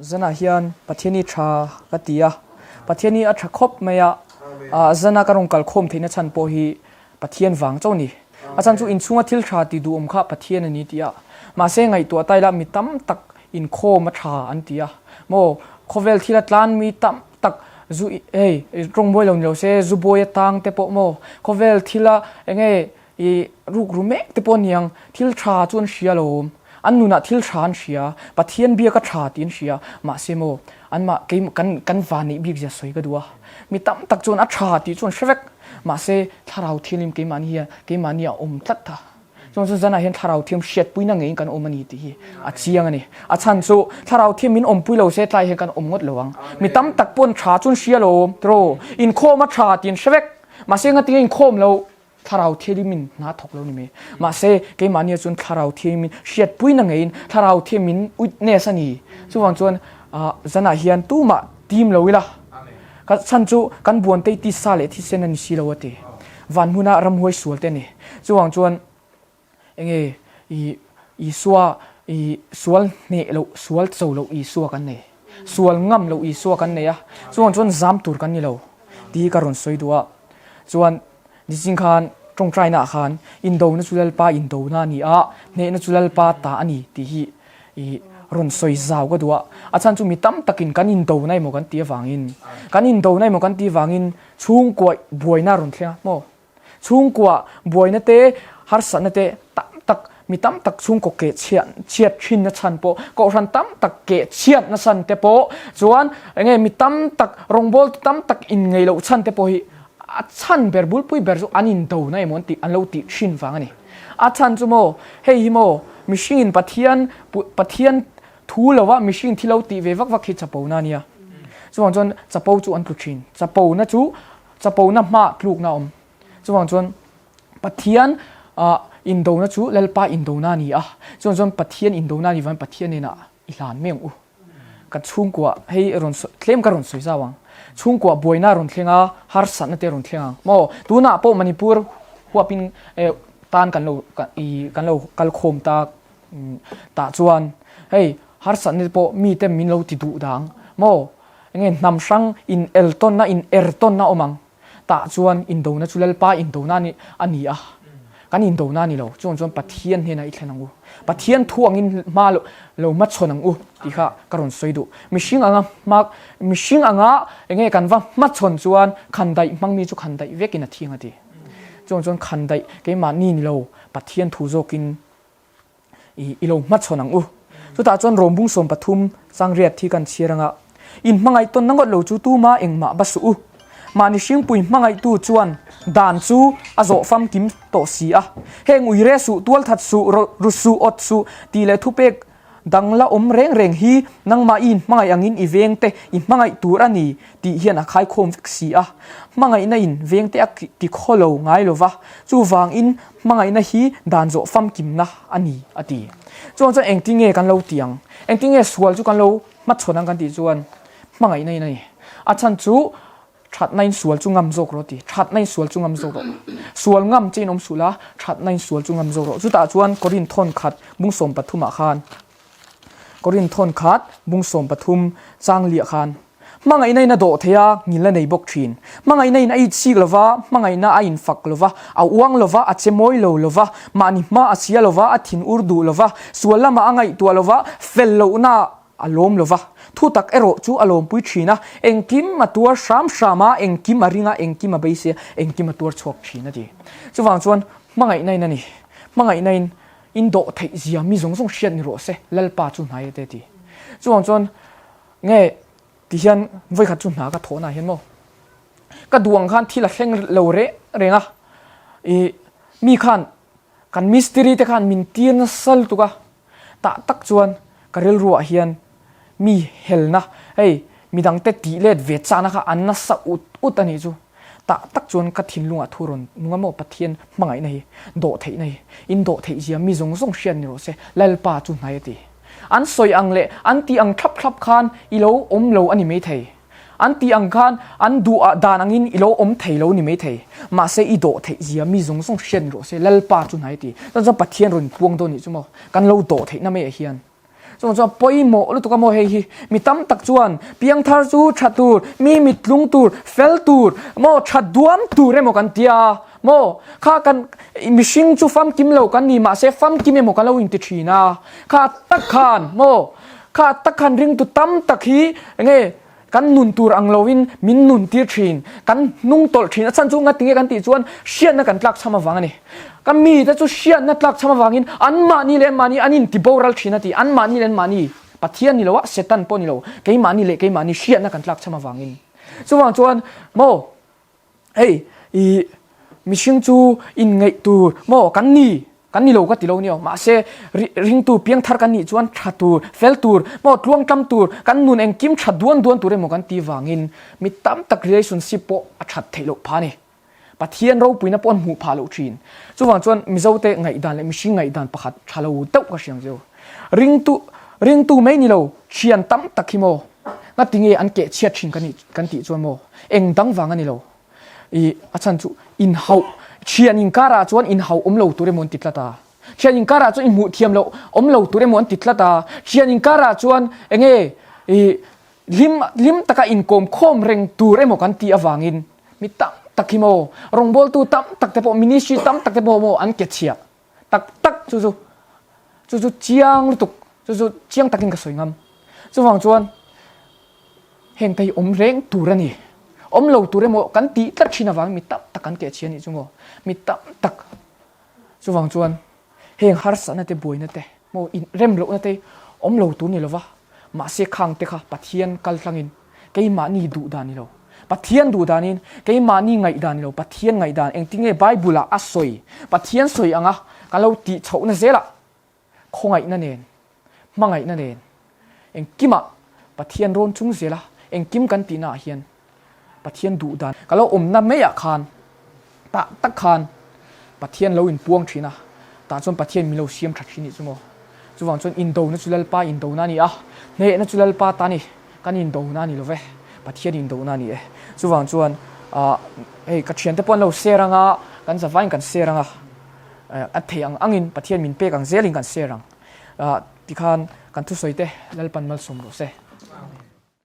Zanah hian Pathian hi tha ka ti a, Pathian hi a tha khawp mai a, zana ka rawn kal khawm theihna chhan pawh hi Pathian vang chauh a ni. A chhan chu inchhunga thil tha ti duhawm kha Pathian a ni tih a, mahse ngaihtuah ta ila mi tam tak inkhawm a tha an ti a, maw khawvel thila tlan mi tam tak zu hei tawngbawi lo ni lo se zu bawi atang te pawh maw khawvel thila enge I rukru mek te pawh aniang, thil tha chu an hria lo, an nunah thil tha an hria, Pathian biak a tha tih an hria, mahse maw anmah kei kan kan van neih bik zia sawi ka duh a, mi tam tak chuan a tha tih chu an hre vek, mahse thlarau thianghlim keimahni hian keimahni a awm tlat ta, chuan chu zanah hian thlarau thiam hriatpuina ngeiin kan awm a ni tih hi a chiang a ni, a chhan chu thlarau thiam min awmpui lo se tlai hian kan awm ngawt lo ang, mi tam tak pawh an tha chu an hria lo, tiraw inkhawm a tha tih an hre vek, mahse ngatinge inkhawm lo. Thlarau thianghlimin hna thawk lo ni mai. Mahse, keimahnia chuan Thlarau thianghlimin hriatpuina ngeiin Thlarau thianghlimin witness a ni. Chuvang chuan zanah hian tumah tim lo ila, ka chhan chu kan buantei tisa leh thisen a ni si lo a ti. Van hmuna ramhuai sual te a ni. Chuvang chuan enge i Isua i sual hneh loh, sual cho loh Isua kan nei. Sual ngam loh Isua kan nei a. Chuvang chuan zam tur kan ni lo tih hi ka rawn sawi duh a. Chuan Nichin khan tawngtaina ah khan indona chu Lalpa indona a ni a, hnehna chu Lalpa ta a ni tih hi i rawn sawi zau ka duh a. A chhan chu mi tam takin kan indona emaw kan tih avangin, kan indona emaw kan tih avangin chhungkua buaina a rawn thleng a maw? Chhungkua buaina te, harsatna te tam tak mi tam tak chhungkaw keh chhiat chhiat thinna chhan pawh kohhran tam tak keh chhiatna chhan te pawh chuan enge mi tam tak rawngbawltu tam tak inngeih loh chhan te pawh hi A chhan ber bulpui ber chu an indo na emaw an tih an lo tih thin vang a ni. A chhan chu maw hei hi maw mihringin Pathian Pathian thu lova mihring thi lo tih ve vak vak hi chapo na a nia. Chuvang chuan chapo chu an tlu thin. Chapo na chu chapo na hma tlukna a awm. Chuvang chuan Pathian ah indo na chu Lalpa indo na a ni a. Chuvang chuan Pathian indo na a nih vangin Pathian hnenah i hlan mai ang u. Kan chhungkua hei rawn sawi tlem ka rawn sawi zau ang. Chhungkua buaina rawn thleng a, harsatna te rawn thleng ang. Maw tunah pawh Manipur huapin eh tan kan lo i kan lo kal khawm ta tah chuan hei harsatna te pawh mite min lo ti duh dang. Maw enge hnam hrang in el tawnna in er tawnna awm ang. Tah chuan indona chu Lalpa indona a ni a, kan indona a ni lo. Chuan chuan Pathian hnenah i thlen ang u. Pathian thu angin hma lo lo hmachhawn ang u tih kha ka rawn sawi duh. Mihring anga hma mihring anga enge kan va hmachhawn chuan khandaih hmangmi chu khandaih vekin a thiang a ti. Chuan chuan khandaih keimahni ni lo Pathian thu zawkin I i lo hmachhawn ang u. Chutah chuan Rawmbung 13 Sangriat hi kan chhiar anga, In hmangaih tawnna ngawt lo chu tuma engmah ba suh u. Mahni hringpui hmangaihtu chuan dan chu a zawh famkim tawh si a. Heng ui re suh, tualthat suh, ru suh, awt suh tih leh thupek dang la awm reng reng hi nangmah i inhmangaih angin i vengte i hmangaih tur a ni tih hian a khaikhawm vek si a. Hmangaihna in vengte a ti khaw lo ngai lova, chuvangin Hmangaihna hi dan zawh famkimna a ni, a ti. Chuan chuan engtin nge kan lo ti ang? Engtin nge sual chu kan lo hmachhawn ang kan tih chuan hmangaihna in a ni. A chhan chu thatna in sual chu ngam zawk rawh a ti. Thatna in sual chu ngam zawk rawh. Sual ngam che in awm suh la, thatna in sual chu ngam zawk rawh. Chutah chuan Korinth thawn khat bung 13 ah khan Korinth thawn khat bung 13 chang liah khan Hmangaihna in a dawh thei a, ngil a nei bawk thin. Hmangaihna in a itchik lo va, hmangaihna a infak lo va, a uang lo va, a che mawi lo lo va, mahni hma a sia lo va, a thin ur duh lo va, sual lamah a ngaihtuah lo va, fel lohna a lawm lo va. Thu tak erawh chu a lawmpui thin a, engkim a tuar hram hram a, engkim a ring a, engkim a beisei a, engkim a tuar chhuak thin a ti. Chuvang chuan hmangaihna in a ni. Hmangaihna in in dawh theih zia mi zawng zawng hriat ni rawh se, Lalpa chu hnai a te ti. Chuvang chuan Nge ti hian vawikhat chu hna ka thawhna ah hian maw ka duh ang khan thil a thleng lo reng reng a, ih mi khan kan mistiri te khan min tir nasa lutuk a, tah tak chuan ka rilru ah hian mi helna hei midang te tih let ve chahna kha an nasa ut ut a nih chu, tah tak chuan ka thinlung ah thu rawn nung a maw Pathian hmangaihna hi dawh theihna hi in dawh theih zia mi zawng zawng hriat ni rawh se Lalpa chu hnai a ti. An sawi ang leh an tih ang thlap thlap khan i lo awm lo a ni maithei. An tih ang khan an duh ah dan angin i lo awm thei lo a ni maithei. Mahse i dawh theih zia mi zawng zawng hriat ni rawh se, Lalpa chu hnai ti. Chuan chuan Pathian rawn puang dawn nih chu maw? Kan lo dawh theihna mai ah hian. Chuvang chuan pawimawh lutuk a maw hei hi. Mi tam tak chuan piangthar chu tha tur, mi mittlung tur, fel tur, maw tha duam tur emaw kan tia maw? Kha kan mihring chu famkim lo kan ni mahse famkim emaw kan lo inti thin a. Kha tak khan maw? Kha tak khan ringtu tam tak hi enge Kan nun tur ang loin min nun tir thin, kan hnung tawlh thin. A chhan chu ngatinge kan tih chuan hriatna kan tlak chham avang a ni. Ka mite chu hriatna tlak chham avangin anmahni leh anmahni an inti boral thin a ti. Anmahni leh anmahni, Pathian ni lo a, Satan pawh ni lo, keimahni leh keimahni hriatna kan tlak chham avangin. Chuvang chuan maw Hei i mihring chu inngeih tur maw kan ni, kan ni lo ka ti lo nia mahse ringtu piangthar kan nih chuan tha tur, fel tur maw tluangtlam tur, kan nun engkim tha duan duan tur emaw kan ti vangin mi tam tak relationship pawh a that theih loh phah a ni. Pathian ropuina pawh an hmuh phah loh thin. Chuvang chuan Mizote ngaihdan leh mihring ngaihdan pakhat tha lo deuh ka hria ang chu. Ringtu ringtu mai ni lo thian tam tak hi maw Ngatinge an keh chhiat thin ka nih kan tih chuan maw eng dang vang a ni lo. I a chhan chu inhauh thian inkarah chuan inhauh awm lo tur emaw an ti tlat a. Thian inkarah chuan inhmuh thiam loh awm lo tur emaw an ti tlat a. Thian inkarah chuan enge i hlim hlim taka inkawm khawm reng tur emaw kan tih avangin mi tam tak hi maw rawngbawltu tam tak te pawh ministry tam tak te pawh maw an ke chhiah tak tak chu chu chu chu chiang lutuk chu chu chiang takin ka sawi ngam. Chuvang chuan heng te hi awm reng tur a ni. Awm lo tur emaw kan tih tlat thin avangin mi tam tak kan keh chhi a nih chu maw? Mi tam tak. Chuvang chuan heng harsatna te buaina te maw in rem lohna te awm lo tur ni lova mahse khang te kha Pathian kal tlangin keimahni duh dan ni lo. Pathian duh danin keimahni ngaihdan ni lo Pathian ngaihdan engtinge Bible ah a sawi Pathian sawi anga kan lo tih chhohna zelah Khawngaihna nen, hmangaihna nen, engkimah Pathian rawn chung zel a, engkim kan tihna ah hian Pathian duh dan ka lo awmna maiah khan tah tak khan Pathian lo inpuang thin a, tah chuan Pathian min lo siam tha thin nih chu maw. Chuvang chuan indona chu Lalpa indona a ni a, hnehna chu Lalpa ta a ni, kan indona a ni lo ve, Pathian indona a ni e. Chuvang chuan ah hei ka thiante pawh an lo share anga, kan zavaiin kan share anga. A thei ang angin Pathian min pek ang zelin kan share ang. Tikhan kan thusawi te Lalpan malsawm rawh se.